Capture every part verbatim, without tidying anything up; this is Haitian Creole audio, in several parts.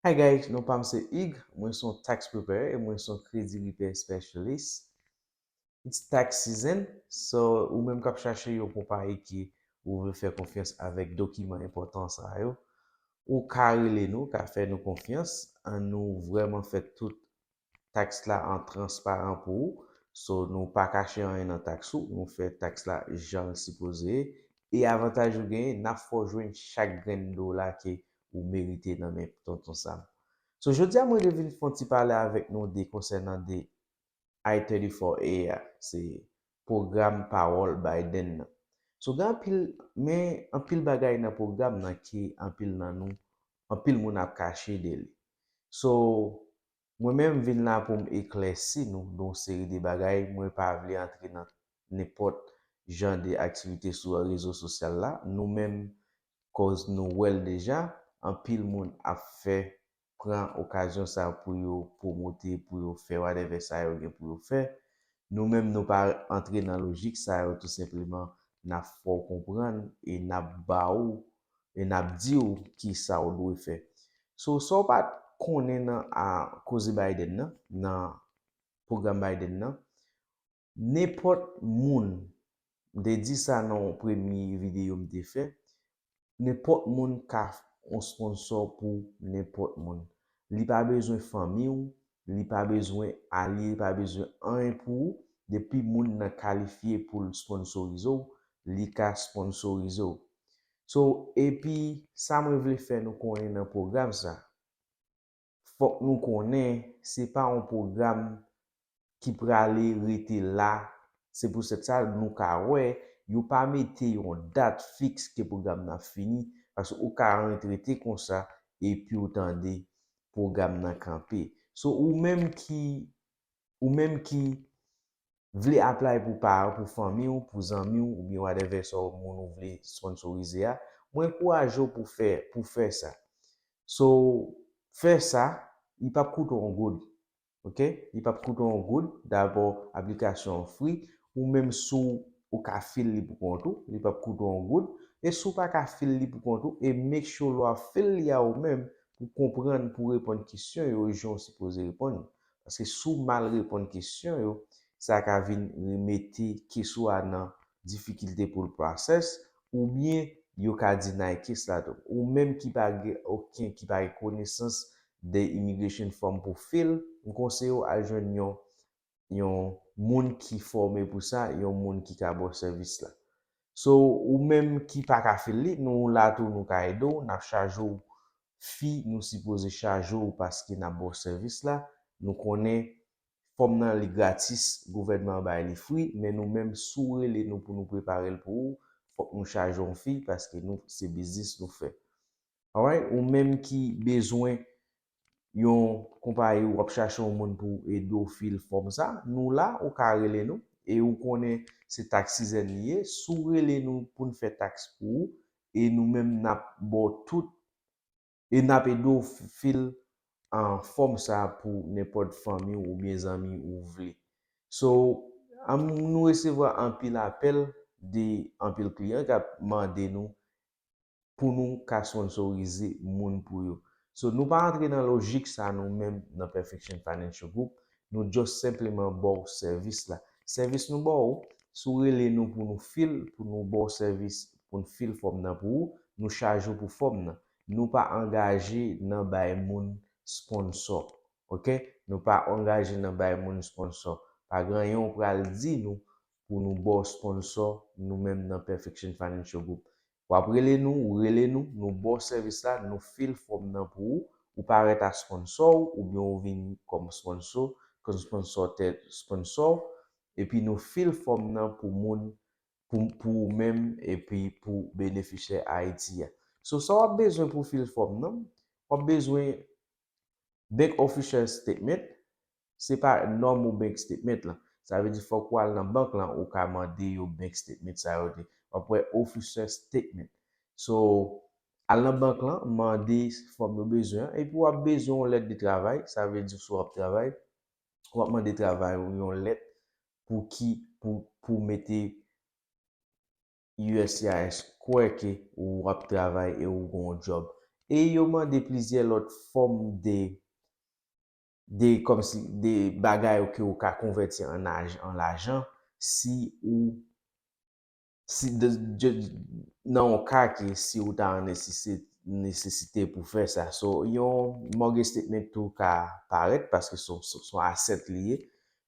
Hi guys, non pa m se Hugues, mwen se yon tax preparer e mwen se yon credit repair specialist. It's tax season, so ou menm k ap chache yon konpayi ki ou vle fè konfyans avèk dokiman enpòtan sa yo, ou ka rele nou, ka fè nou konfyans, an nou vrèman fè tout tax la an transparan pou ou. So nou pa kache anyen nan tax ou, nou fè tax la jan l sipoze ye. E avantaj ou genyen, n ap fè w jwenn chak grenn dola ke ou merite nan men Tonton Sam. So jodi a mwen te vin fè yon ti pale avèk nou de konsènan de I thirty-four A a, se pwogram pawòl Biden nan. So gen anpil, men anpil bagay nan pwogram nan ke anpil nan nou, anpil moun ap kache de li. So mwen menm vin la pou m eklèsi nou de yon seri de bagay, mwen pa vle antre nan nenpòt jan de aktivite sou rezo sosyal la. Nou menm, koz nou wè l deja, anpil moun ap fè, pran okazyon sa pou yo pwomote, pou yo fè whatever sa yo gen pou yo fè. Nou menm nou pa antre nan lojik sa yo, tou senpleman n ap fè w konprann e n ap ba ou e n ap di w ki sa w dwe fè. So sa w pa t konnen nan a koze Biden nan, nan pwogram Biden nan, nenpòt moun, m te di sa nan yon premye videyo m te fè, nenpòt moun ka yon sponsor pou nenpòt moun. Li pa bezwen fanmi w, li pa bezwen alye, li pa bezwen anyen pou ou. Depi moun nan kalifye pou l sponsorize w, li ka sponsorize w. So, epi sa mwen vle fè nou konnen nan pwogram sa, fòk nou konnen se pa yon pwogram ki prale rete la. Se poutèt sa nou ka wè yo pa mete yon dat fiks ke pwogram nan ap fini, paske ou ka rantre te konsa epi w tande pwogram nan kanpe. So ou menm ki, ou menm ki vle apply pou paran, pou fanmi w, pou zanmi w, oubyen whatever sa w moun ou vle sponsorize a, mwen ankouraje w pou fè, pou fè sa. So fè sa, li p ap koute w yon goud. Ok? Li p ap koute w yon goud. Dabò, aplikasyon an free. Ou menm si w ka fil li pou kont ou, li p ap koute w yon goud. E si w pa ka fil li pou kont ou, e make sure lè w ap fil li a ou menm pou konprann, pou reponn kesyon yo jan w sipoze reponn yo. Paske si w mal reponn kesyon yo, sa ka vin mete kes ou a nan difikilte pou l process, oubyen yo ka deny kes la tou. Ou menm ki pa gen okenn, ki pa gen konesans de immigration form pou fil, m konseye w al jwenn yon, yon moun ki fòme pou sa, yon moun ki ka ba w sèvis la. So, ou menm ki pa ka fil li, nou la tou, nou ka ede w, n ap chaje w fi, nou sipoze chaje w paske n ap ba w sèvis la. Nou konnen fòm nan li gratis, gouvènman an bay li free, men nou menm si w rele nou pou nou prepare l pou ou, fòk nou chaje yon fi paske nou se biznis nou fè. Alright, ou menm ki bezwen yon konpayi, w ap chache yon moun pou ede w fil fòm sa, nou la, ou ka rele nou e ou konnen se tax season li ye, si w rele nou pou n fè tax pou ou e nou menm n ap ba w tout e n ap ede w fil an fòm sa pou nenpòt fanmi w oubyen zanmi ou vle. So, an, nou resevwa anpil apèl de anpil kliyan k ap mande nou pou nou ka sponsorize moun pou yo. So, nou pa antre nan lojik sa nou menm nan Perfection Financial Group, nou just senpleman ba w sèvis la. Sèvis nou ba w, si w rele nou pou nou fil, pou nou ba w sèvis, pou n fil fòm nan pou ou, nou chaje w pou fòm nan. Nou pa angaje nan bay moun sponsor. Ok? Nou pa angaje nan bay moun sponsor. Pa gen anyen w pral di nou pou nou ba w sponsor, nou menm nan Perfection Financial Group. W ap rele nou, ou rele nou, nou ba w sèvis la, nou fil fòm nan pou ou, ou parèt a sponsor w, oubyen ou vin kòm sponsor, kòm sponsor tèt sponsor, epi nou fil fòm nan pou moun, pou, pou ou menm, epi pou benefisyè Ayiti a. So, sa w ap bezwen pou fil fòm nan, w ap bezwen bank official statement, se pa normal bank statement lan. Sa vle di fòk ou al nan bank lan, ou ka mande yo bank statement sa yo te. W ap wè official statement. So, al nan bank lan, mande fòm yo bezwen an, epi w ap bezwen yon lèt de travay, sa vle di si w ap travay, w ap mande travay ou yon lèt pou ki, pou, pou mete U S C I S kwè ke ou ap travay e ou gen yon job. E yo mande plizyè lòt fòm de de kòmsi de bagay ke ou ka konvèti an, an lajan si ou si de, de, nan yon ka ke si ou ta an nesesite pou fè sa. So yon mortgage statement tou ka parèt paske se yon asset li ye.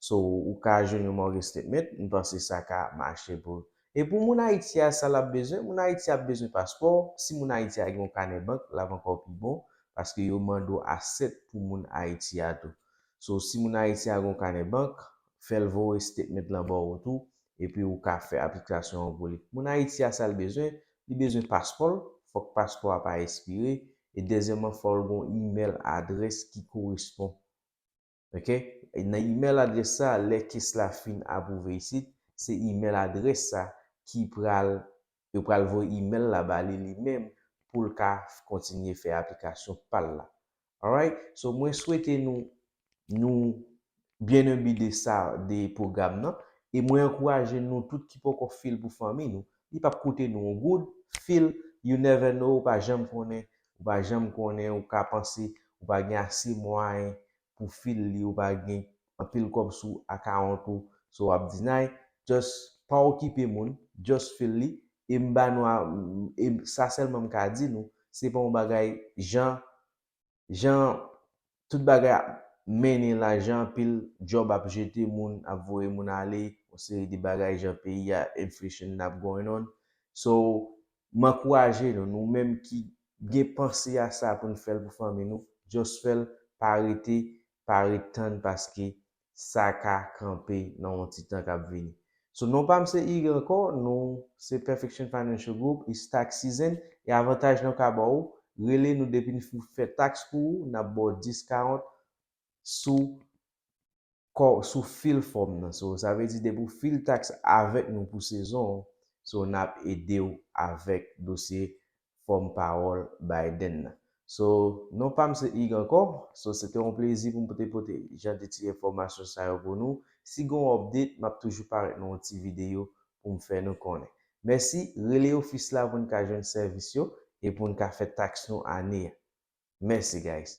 So ou ka jwenn yon mortgage statement, m panse sa ka mache pou e pou moun Ayiti a, sa l ap bezwen, moun Ayiti ap bezwen paspò. Si moun Ayiti a gen yon kanè bank, l ap ankò pi bon paske yo mande w asset pou moun Ayiti a tou. So si moun Ayiti a gen yon kanè bank, fè l voye statement lan ba w tou, epi ou ka fè aplikasyon an pou li. Moun Ayiti a, sa l bezwen, li bezwen paspò l, fòk paspò a pa ekspire, e dezyèmman fò l gen yon email adrès ki korespon. Oke? E nan email adrès sa, lè case la fin apwouve isit, se email adrès sa ki pral yo pral voye email la ba li li menm pou l ka kontinye fè aplikasyon pa l la. Alright? So mwen swete nou nou byen enbi de sa, de pwogram nan, e mwen ankouraje nou tout ki poko fil pou fanmi nou. Li p ap koute nou yon goud, fil, you never know, ou pa janm konnen, ou pa janm konnen, ou ka panse ou pa gen ase mwayen pou fil li, ou pa gen anpil kòb sou account ou, so w ap deny. Just pa okipe moun, just fil li. E m ba nou a, e sa sèlman m ka di nou, se pa yon bagay jan jan tout bagay ap mennen la, jan anpil job ap jete moun, ap voye moun ale, yon seri de bagay, jan peyi a, inflation n ap going on. So m ankouraje nou, nou menm ki gen panse a sa pou n fè l pou fanmi nou, just fè l, pa rete, pa ret tann paske sa ka kanpe nan yon ti tan k ap vini. So non pa m se Ig ankò, nou se Perfection Financial Group, it's tax season, e avantaj nou ka ba w, rele nou depi n fin fè tax pou ou, n ap ba w discount sou sou fil fòm nan. So sa vle di depi w fil tax avèk nou pou sezon an, so n ap ede w avèk dosye fòm pawòl Biden nan. So non pa m se Ig ankò. So se te yon plezi pou m te pote jan de ti enfòmasyon sa yo pou nou. Si gen yon update, m ap toujou parèt nan yon ti videyo pou m fè nou konnen. Mèsi, rele ofis la pou n ka jwenn sèvis yo e pou n ka fè tax nou ane a. Mèsi guys.